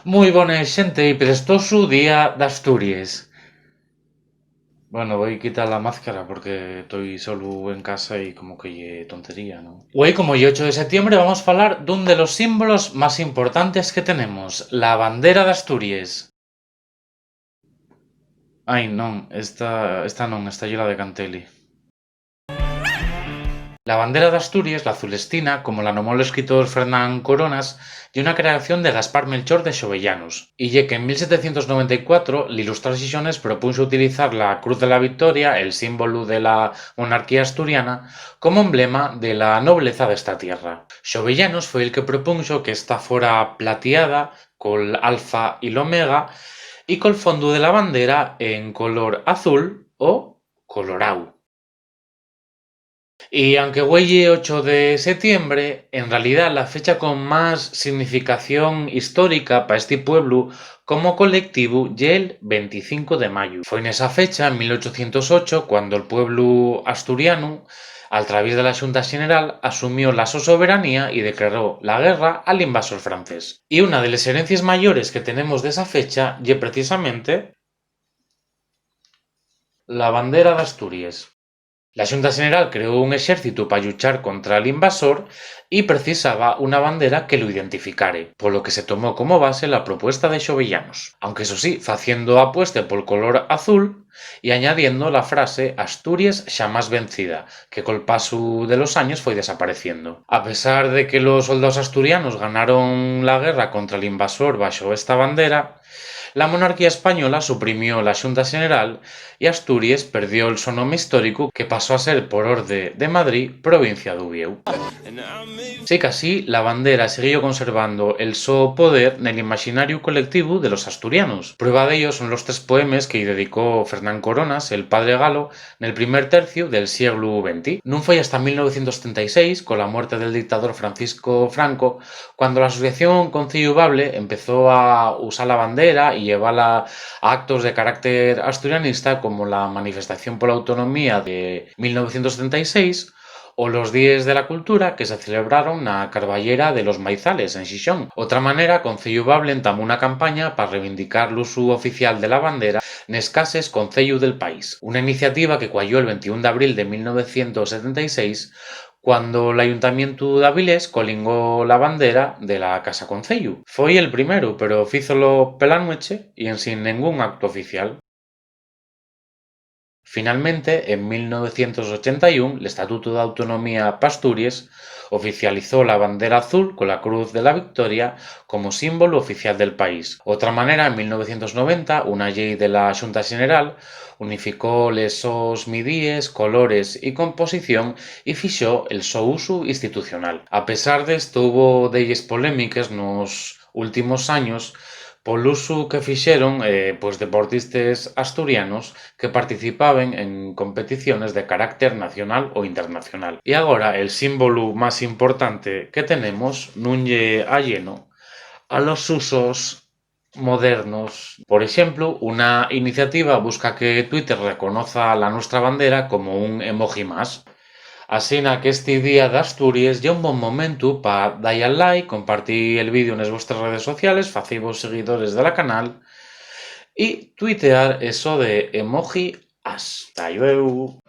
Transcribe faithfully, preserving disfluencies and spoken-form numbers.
Mui bones, xente, y prestosu Día d'Asturies. Bueno, voi quitar la máscara porque toi solu en casa y como que ye tontería, ¿no? Güei, como ye ocho de setiembre, vamos falar d'un de los símbolos más importantes que tenemos, la bandera d'Asturies. Ai, non, esta, esta non, esta ye la de Cantelli. La bandera d'Asturies, la azulestina, como la nomó l'escritor Fernán Coronas, ye una creación de Gaspar Melchor de Xovellanos, y ye que en mil setecientos noventa y cuatro l'ilustrar xixonés propunxo utilizar la Cruz de la Victoria, el símbolu de la monarquía asturiana, como emblema de la nobleza d'esta tierra. Xovellanos foi el que propunxo que esta fora platiada col alfa y l'omega y col fondu de la bandera en color azul o coloráu. Y anque güei ye ocho de setiembre, en realidá la fecha con más significación histórica pa esti pueblu como colectivu ye'l venticinco de mayu. Foi nesa fecha, en mil ochocientos ocho, cuando el pueblu asturianu, al traviés de la Xunta Xeneral, asumió la so soberanía y declaró la guerra al invasor francés. Y una de les herencies mayores que tenemos d'esa fecha ye precisamente la bandera d'Asturies. La Xunta Xeneral creó un exércitu pa lluchar contra l'invasor y precisaba una bandera que lu identificare, polo que se tomó como base la propuesta de Xovellanos, aunque, eso sí, faciendo apueste pol color azul y añadiendo la frase "Asturies xamás vencida", que col pasu de los años foi desapareciendo. A pesar de que los soldaos asturianos ganaron la guerra contra l'invasor baxo esta bandera, la monarquía española suprimió la Xunta Xeneral y Asturies perdió'l so nome históricu, que pasó a ser, por orde de Madrid, provincia d'Uviéu. Sicasí, la bandera siguió conservando el so poder nel imaxinariu colectivu de los asturianos. Prueba d'ello son los tres poemes que-y dedicó Fernán Coronas, el padre Galo, nel primer terciu del sieglu venti. Nun foi hasta mil novecientos setenta y seis, cola muerte del dictador Francisco Franco, cuando l'asociación Conceyu Bable empezó a usar la bandera y llevala a actos de carácter asturianista, como la manifestación pola autonomía de mil novecientos setenta y seis o los Díes de la Cultura, que se celebraron na Carbayera de los Maizales, en Xixón. Otra manera, Conceyu Bable entamó una campaña pa reivindicar l'usu oficial de la bandera nes cases conceyu del país, una iniciativa que cuayó'l ventiún d'abril de mil novecientos setenta y seis, cuando l'Ayuntamientu d'Avilés colingó la bandera de la Casa Conceyu. Foi el primeru, pero fízolo pela nueche y ensin nengún actu oficial. Finalmente, en mil novecientos ochenta y un, l'Estatutu d'Autonomía p'Asturies oficializó la bandera azul cola Cruz de la Victoria como símbolu oficial del país. Otra manera, en mil novecientos noventa, una llei de la Xunta Xeneral unificó les sos midíes, colores y composición y fixó el so usu institucional. A pesar d'esto, hubo delles polémiques nos últimos años pol usu que fixeron, eh, pues, deportistes asturianos que participaben en competiciones de carácter nacional o internacional. Y agora, el símbolu más importante que tenemos nun ye ayeno a los usos modernos. Por exemplu, una iniciativa busca que Twitter reconoza la nuestra bandera como un emoji más. Asina qu'esti día d'Asturies ye un bon momentu pa da-y al like, compartir el vídeo nes vuestres redes sociales, facivos seguidores de la canal y tuitear eso de emoji as. Ta llueu.